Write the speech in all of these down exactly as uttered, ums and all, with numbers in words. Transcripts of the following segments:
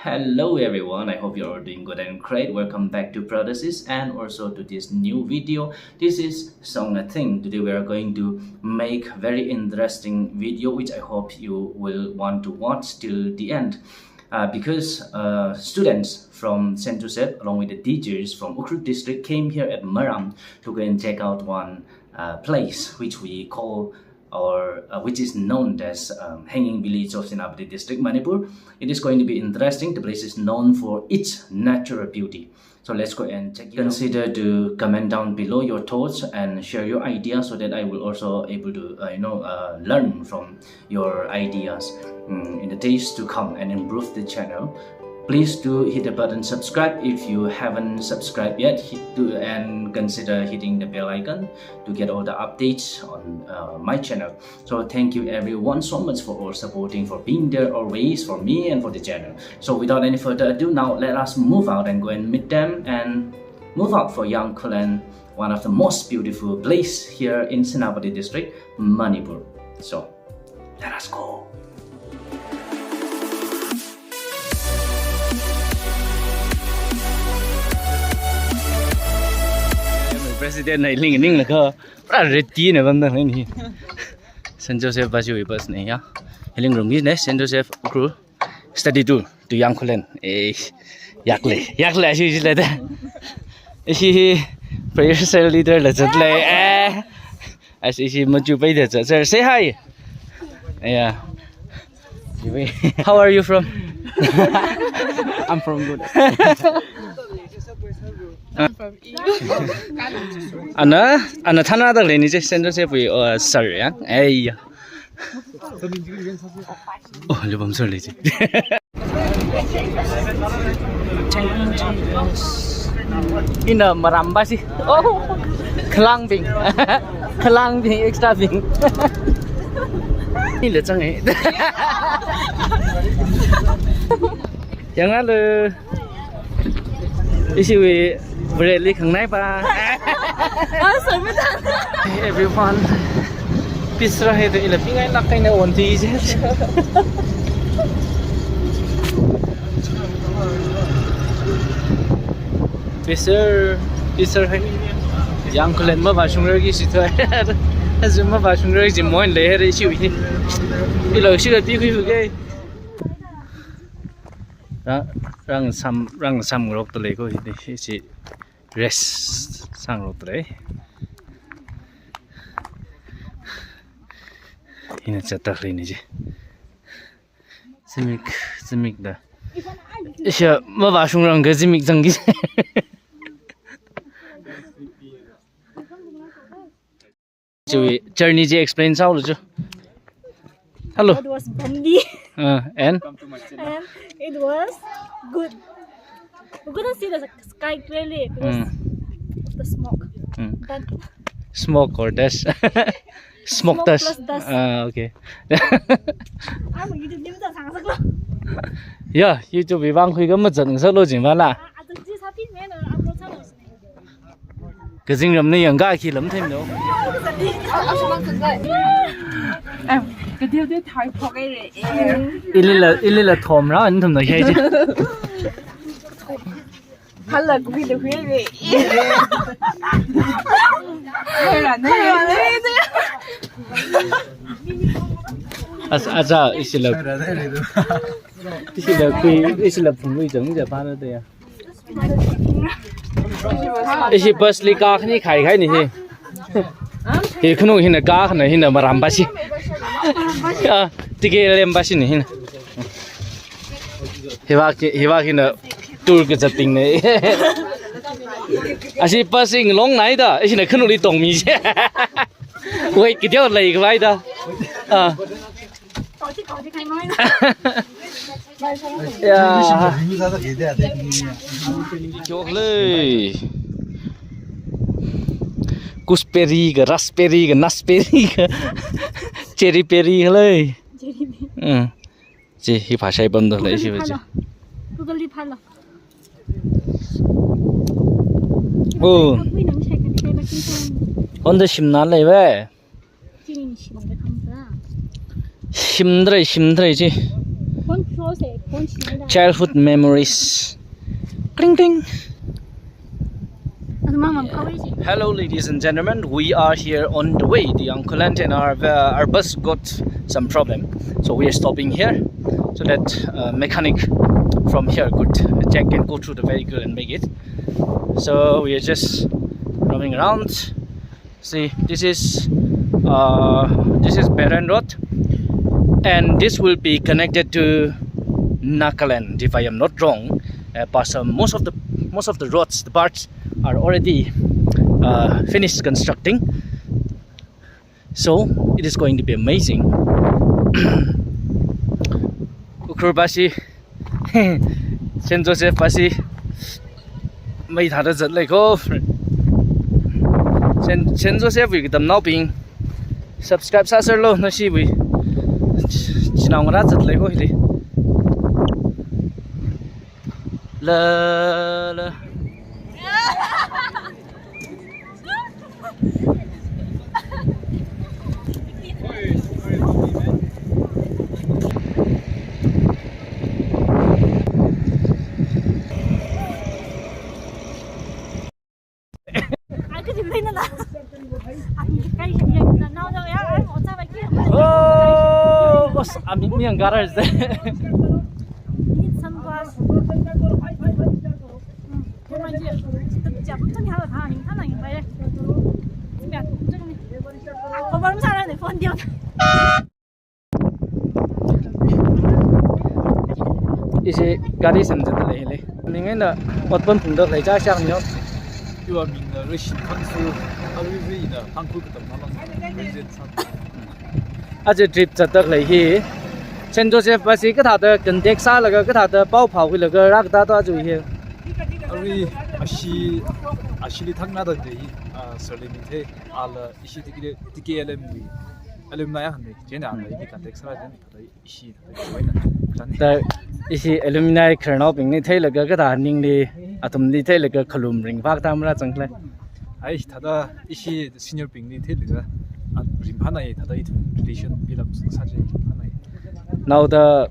Hello everyone, I hope you're all doing good and great. Welcome back to Brothers Is and also to this new video. This is Song Nathing. Today we are going to make very interesting video which I hope you will want to watch till the end. Uh, because uh, students from Saint Joseph along with the teachers from Ukhrul district came here at Maram to go and check out one uh, place which we call or uh, which is known as um, Hanging Village of Senapati District, Manipur. It is going to be interesting. The place is known for its natural beauty. So let's go and check it out. Consider to comment down below your thoughts and share your ideas so that I will also able to uh, you know uh, learn from your ideas mm, in the days to come and improve the channel. Please do hit the button subscribe if you haven't subscribed yet. Hit to and consider hitting the bell icon to get all the updates on uh, my channel. So thank you everyone so much for all supporting, for being there always for me and for the channel. So without any further ado, now let us move out and go and meet them and move out for Yangkhullen, one of the most beautiful place here in Senapati district, Manipur. So let us go. President na iling ning laka pura ready na bam da ni. Saint Joseph Bashi wui bus ne ya. Healing room is ne Saint Joseph Ukhrul study tour to Yangkhullen. Eh, yakle, yakle ashi shi le da. Ishi prayer cell leader la zat le. Eh. As ishi machu pai da zat. Sir, say hi. Yeah. How are you from? I'm from good. I'm from E U. Ana, ana thana da le ni je Saint Joseph wui, uh, sir ya. Hey. Oh, lupam sir le je. Ina Maram Bashi. Oh, khalang bing. Khalang bing, extra bing. Ni le chang eh. Yang lalu. Ishi wui Vareli khangnai pa. Ah, sorry, madam. Everyone. Pisra hai to ila pingai nak kai na on ti je. Pisar, pisar hai. Yangkhullen mavāshungra ki shi to. Azu mavāshungra ji moin le hai ishi wui. Ila shi ka pi kui hui ke. Rang, rang sam, rang sam ngarok to le ko hi, hi, hi, rest sang ngarok to le. Hina chatak le ni je. Zimik, zimik da. Isha, mavāshungrang ka zimik zang ki. Chui, journey ji explain sālu chu. Hello. It was bumpy. Uh, and? And it was good. We couldn't see the sky clearly because Mm. of the smoke. Mm. But Smoke or dust? Smoke Smoke dust. Plus dust. Ah, okay. I'm a YouTube name. Yeah, YouTube ivang hui ka mazat ngasaklu jing ba la. Ah, I don't see happy man or upload channels. Kazingramna yangka khi lam themno. Em, kadiu diu thai phok ai re. Ilila, ilila thom ra, an thumna khai je. Hala kubi de hui re. As, aja, isila. Isila kui, isila phungui jang ja phana de ya. Ishi bus li kakhani khai khai ni hi. Hi khunu hina kakhana hina Maram Bashi. Ah, T K L M Bashi ni hina. Hiva ki, hiva hina tour kazat ting ni. Ashi bus inglong nai da, ishina khunu li tongmi je. Wait, kidiao lei khavai da. Ah. Ya. Chok le. Gooseberry ka, raspberry ka, naspberry ka, cherry berry ka le. Hmm. Chi hi phashai pamda le shi ba chi. Google li phala. Oh. Honda shimna le ve. Chini shimda khamda. Shimdre, shimdre chi. Kon pro se. Childhood memories. Cling, cling. Hello, ladies and gentlemen. We are here on the way. The Yangkhulen and our, uh, our bus got some problem, so we are stopping here so that, uh, mechanic from here could check and go through the vehicle and make it. So we are just roaming around. See, this is, uh, this is Beren Road, and this will be connected to Nagaland, if I am not wrong. Uh, but, uh, most of the, most of the roads, the parts are already, uh, finished constructing, so it is going to be amazing. Ukhrul basi, Saint Joseph basi, mei thāda zatlei ko. Saint, Saint Joseph wui katamnaobing, subscribe sāserlu nashiwui. Chinaongarā zatlei ko hili. La, la. Oh, bos, amit mi yang garar se. Ishi gari semzatda leili. Ning eina ot pamphungda lei cha shang nyo. Iwui mingna Rishin Khangsu, aruiruina Tangkhul katamnao lang. Resident san. Aja trip zatda lei hi. Saint Joseph basi kathāda contact sālaga kathāda pao phākhuilaga rākatā to aja hi. Arui ashi, ashili thangna da dei, ah, Sir Lim thei, ala ishi T K, T K L M wui alumni ahane, chieina ana ili contact sāra chieina. Ta ishi alumni khararnaobingli theilaga kathā ningli, athumli theilaga khalum ringphā katamra zangkhalei. Ai, thāda ishi senior bingli theilaga, a, ringphānai, thāda ithum relation build up sāsa ringphānai. Naoda,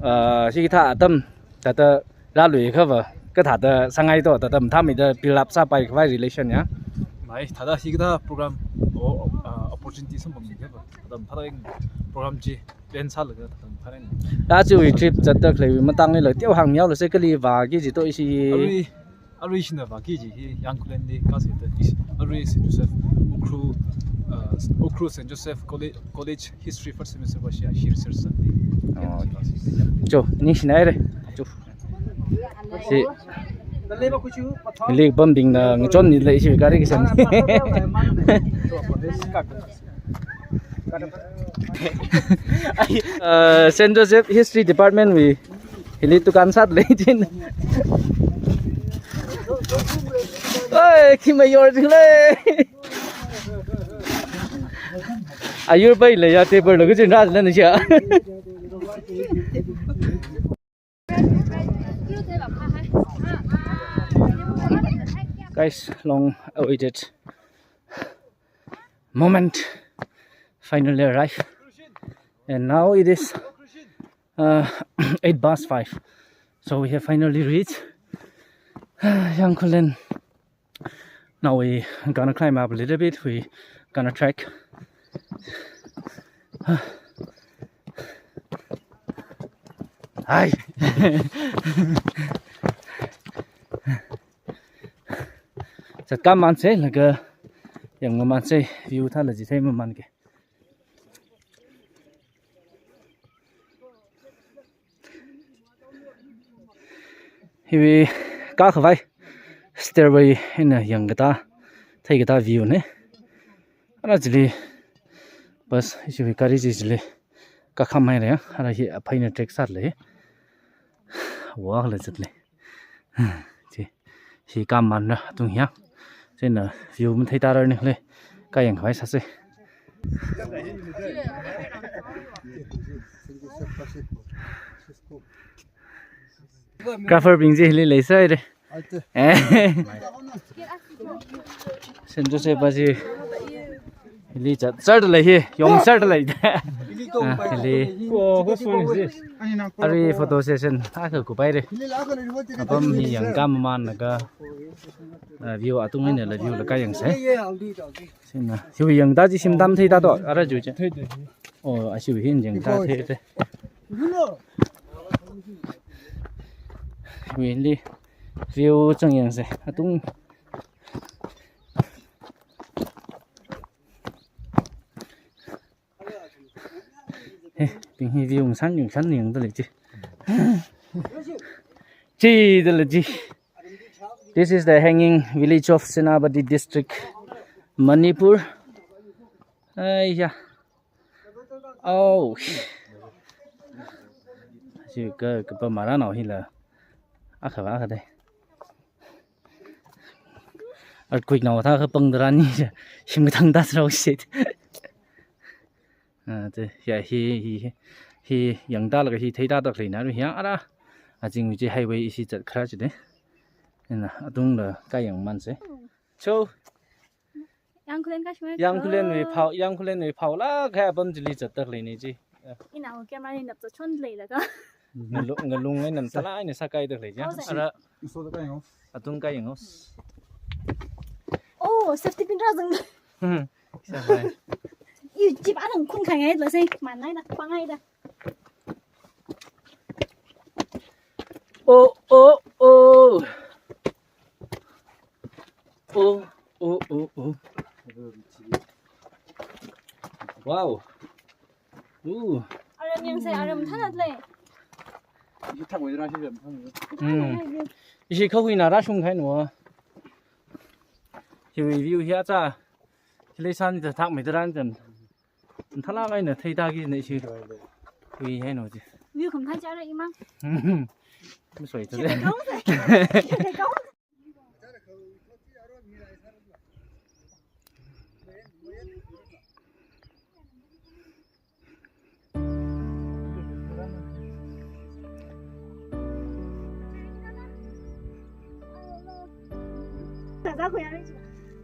ah, hikathā atam, thāda rāluiakhava, kathāda sāngai to, thāda mathāmeida build up sāpaikhavai relation ya. Mai, thāda hikathā program, o, ah, opportunity samphangmiakhava, thāda mathāda program chi plan sālaga thāda mathāda. Aja hi trip zatda khaleiwui matangli la, teo hāngmihaolu se kali vāki kaji to ishi. Arui, arui ishina vāki kaji hi Yangkhulenli kasā da ishi. Arui Saint Joseph Ukhrul, ah, Ukhrul Saint Joseph College, College History first semester va shi ashi research zatli. Oh. Cho, ningshinaire. Cho. Si. Lik pambingna ngachon ni lei ishi gari kasem. Ai, uh, Saint Joseph History Department wui hili dukan sāda lei jin. Oi, khi mayor jing lei. Ayur bai lei ya table lo kajin rāda lei na sha. Guys, long awaited moment finally arrived, and now it is, uh, eight past five, so we have finally reached Yangkhulen. Now we gonna climb up a little bit. We gonna trek. Hi. Zatkam mansei, laga yangmansei, view thāla jithei mamanke. Hiwui kākhavai stairway eina yangkatā, theikatā view ne. Ara chili bus, ishiwui gari chi chili kākhamhaira ya. Ara hi apheina trek sāda lei. Wa la zatlei. Chi, hi kamanra atung hiya. Chieina view matheitharar ni le. Kayang khavai sāse. Grapher bing chi hili leisaire. Eh. Saint Joseph basi hili chat, chat lei hi, yong chat lei. Ah, hili. Oh, whose phone is this? Arui photo session akha kupaire. Apam hi yangkāmamānlaga, ah, view atung eina la view la kāyangsa. Sina. Hiwui yangda chi shimtam theida to, ara ju chi. Oh, ashiwui hin yangda thei te. Hiwuili view chang yangsa. Atung. He, ping hi view ungsan ungsan yangda lei chi. Chi da lei chi. This is the hanging village of Senapati district, Manipur. Aiya. Oh. Chi ka, kapamara nao hila. Akha va akha dei. Earthquake nao thākha pangda rani, shim kathang da rao shit. Ah, te, ya, hi, hi, hi, yangda laga hi theida da khaleina ru hi ara. Azingwui chi highway ishi zatkharā chi de. Ina, atungla kāyangmānsa. Cho. Yangkhulen ka shmai. Yangkhulenwui phao, Yangkhulenwui phao la kaya apam chili zatda khaleina chi. Ina o camera ni napcha chon leilaga. Ngalung, ngalung eina mathālāk eina sākaida khalei chi. Oh, sai. Ara. Atung kāyango. Oh, safety pin rāzang. Hmm. Sa hai. Yu chip anung khun khangai la sai, manai da, pangai da. Oh, oh, oh. Oh, oh, oh, oh. Wow. Ooh. Aram yangsa, aram thanat lei. Ishi thakmeida rāshi ram thang. Hmm. Ishi khahui na rāshung khai no. Hiwui view hi acha. Hili san da thakmeida rān jan. Mathālāk eina theida kina ishi. Hui hai no chi. View khamathā chara imang. Masoi ta. Chira le. Kaung sa. Chira kaung.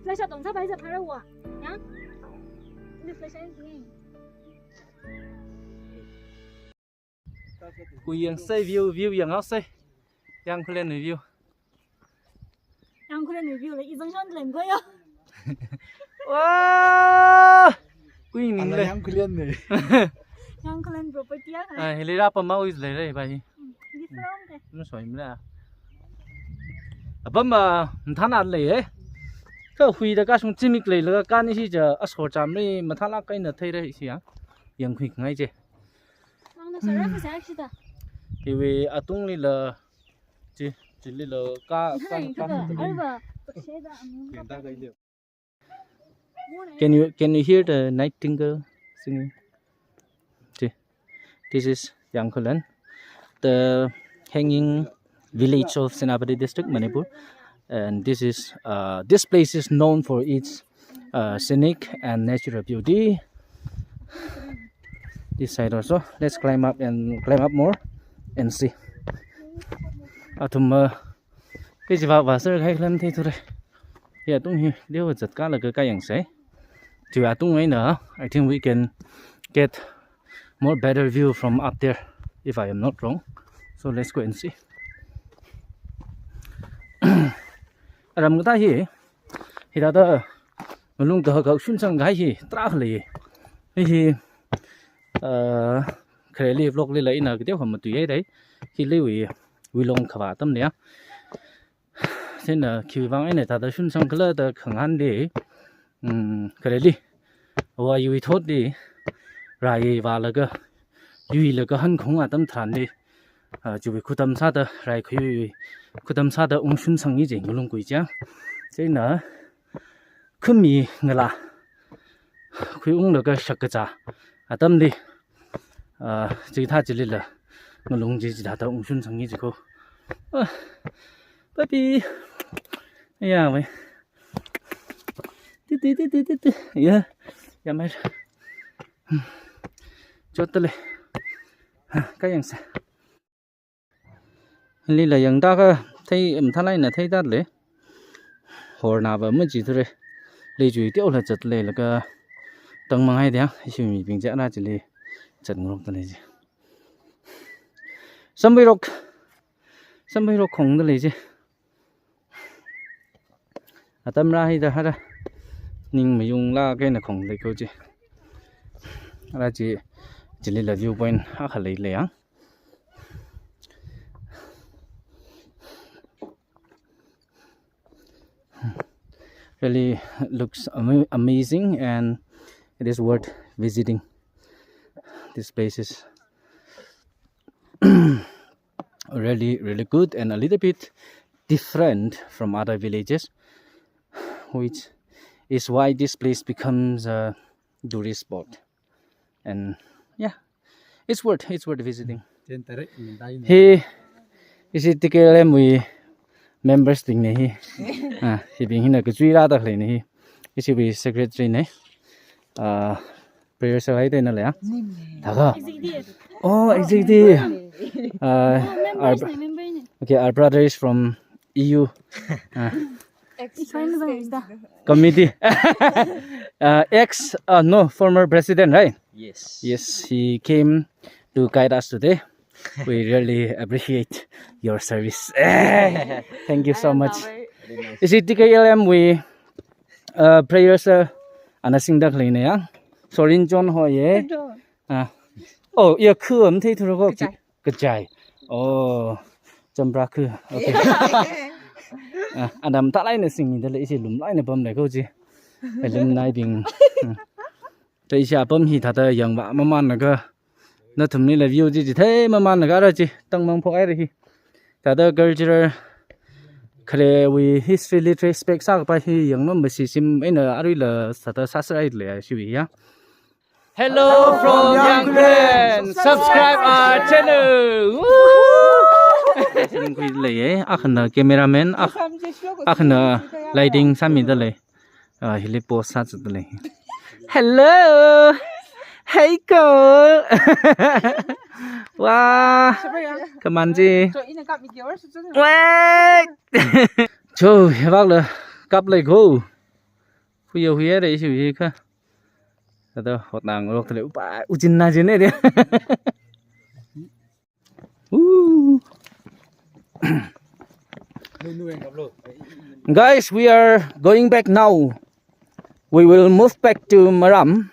Flash tong sa pai sa phara wa. Ya? Ini flash aja ni. Kui yangsa view, view yanghaosa. Yangkhulen view. Yangkhulen view la izang shon len ko yo. Wow! Kui ning le. Yangkhulen ne. Yangkhulen property ya. Ah, hili rāpam mau is le re bai. Di from ke. Masoi mla. Apam, ah, mathānat lei eh. Khahui da kashung zimik leilaga kani hi ja asor cham lei mathālāk eina theira ishi ya. Yangkhui ngai chi. Mang na sara ka sa shi da. Hiwui atunglila, chi, chilila ka, ka, ka. Arba. Can you, can you hear the nightingale singing? Chi. This is Yangkhulen, the hanging village of Senapati District, Manipur. And this is, uh, this place is known for its, uh, scenic and natural beauty. This side also. Let's climb up and climb up more and see. Athum, uh, Kei chi vāvā sir khai khalam thei thura. Hi atung hi leo zatkalaga kāyangsa. Chi atung eina, I think we can get more better view from up there, if I am not wrong. So let's go and see. Aram kathā hi, hithāda ngalung kahak hak shunsang kahai hi tarākha lei. Hi hi, uh, khareli vlog lila ina kateokha matuihaira. Hili wui, wuilong khavā atamli ya. Chieina khiwui vang eina thāda shunsang khala da khangahānli, um, khareli, ava yuithotli, rai vālaga, yuilaga hankhaung atam tharanli, ah, chiwui khutam sāda, rai khayui khutam sāda ungshunsang ngi chi ngalung kui chiya. Chieina, khami ngalā khuiunglaga shakazā atamli, ah, chithā chilila ngalung chi chithāda ungshunsang ngi chi ko. Ah, papi. Ya, wei. Ti, ti, ti, ti, ti, ti. Ya. Ya, mai. Chotale. Ha, kāyangsa. Lila yangda kathei, mathālāk eina theida lei. Horna va machi thura. Leichui teola zatleilaga tangmang haida ya, ishi mibing chara chili. Zatngarokda lei chi. Sambuirok. Sambuirok khongda lei chi. Atam rāhaida hara ning mayunglāk eina khongda lei kho chi. Ara chi, chilila view point akha leilei ya. Really looks ama-, amazing, and it is worth visiting these places. Really, really good and a little bit different from other villages, which is why this place becomes a tourist spot. And yeah, it's worth, it's worth visiting. Hi, ishi T K L M wui members bing nei hi. Ah, hibing hina kachui rāda khaleina hi. Ishiwui secretary nei. Ah, prayer cell haida na lei ya. Taka. Oh, executive. Uh, our, okay, our brother is from E U. Uh, committee. Uh, ex, uh, no, former president, right? Yes. Yes, he came to guide us today. We really appreciate your service. Thank you so much. Ishi T K L M wui, uh, prayer cell ana singda khaleina ya. Sorin John hoi ye. Ah. Oh, ya khu am thei thura ko. Kachai. Kachai. Oh, Champra khu. Okay. Ah, ana mathālāk eina singmida lei, ishi lumlāk eina pamlei kho chi. Alumni bing. Ah. Thei ishi apam hi thāda yangvā mamānlaga, nathumlila view chi chithei mamānlaga ara chi tangmang phok haira hi. Thāda cultural kharewui history literature aspect sākapai hi yangmamva shishim eina aruila sāda sāsārai lei ya ishiwui ya. Hello from Yangkren. Subscribe our channel. Woo! Singkhui lei ye. Akhana cameraman, akh-, akhana lighting sāmida lei. Ah, hili pose sāzatda lei. Hello. Hey girl. Wow. Come on, ji. Wait. Cho, hevak la kap lei kho. Huya huya de ishi hui kha. Thāda hotngarokda lei, upa, uchinna jine de. Ooh. Guys, we are going back now. We will move back to Maram.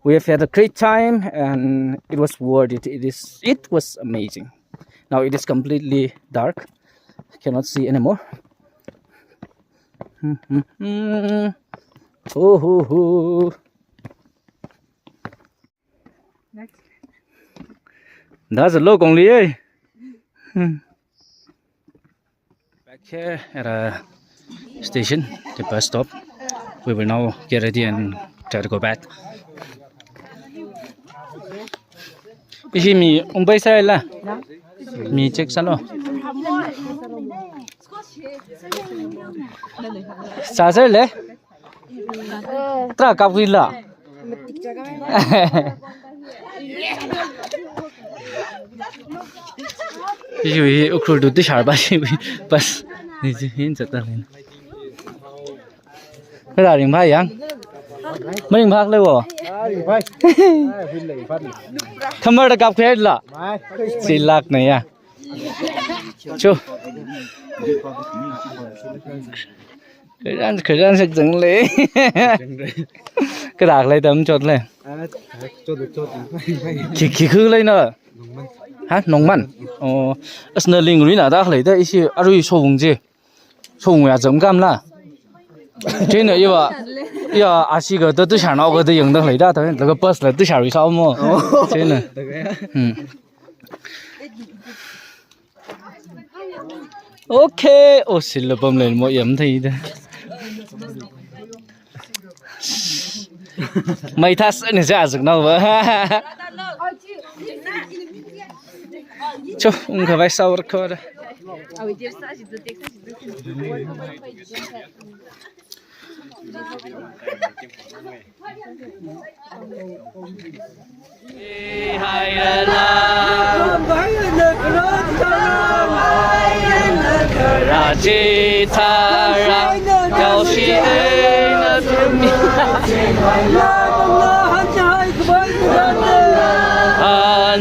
We have had a great time and it was worth it. It is, it was amazing. Now it is completely dark. I cannot see anymore. Hmm, hmm, hmm. Oh, ho, ho. That's a low only, eh? Hmm. Back here at a station, the bus stop. We will now get ready and try to go back. Ishi mi ungpaisāla? Mi check sālu. Sāsāle? Tarā kapkhuila? Ishi hi Ukhrul to Tusharba shi bus. Ni chi hin zatda lei. Kada ringphā yang? Maringphālei wo. Khamar da kapkhuila? Chilākna ya. Cho. Kharan, kharan sak zangle. Kadak lei dam chot lei. Khi, khi khu leina? Ha, Nongman. Oh, asna lingruina da lei da ishi arui sowung je. Sowung ya zam kamla. Chieina iva, ya, ashi ga da Tusharnao ga da yangda lei da, da, laga bus la Tusharwui sāmo. Chieina. Hmm. Okay. Oh, silapam lei mo yam thei da. Mai thas ni ja zuk nao ba. Cho, ungkhavai saur kho da.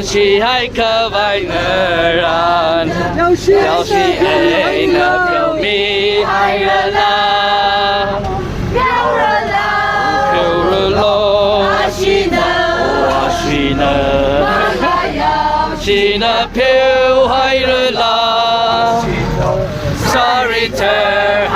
Shihaikhavai ngaran, yaoshi eina pheomihairala. Pheoralo, ashina, ashina, shina pheohairala. Sāri ther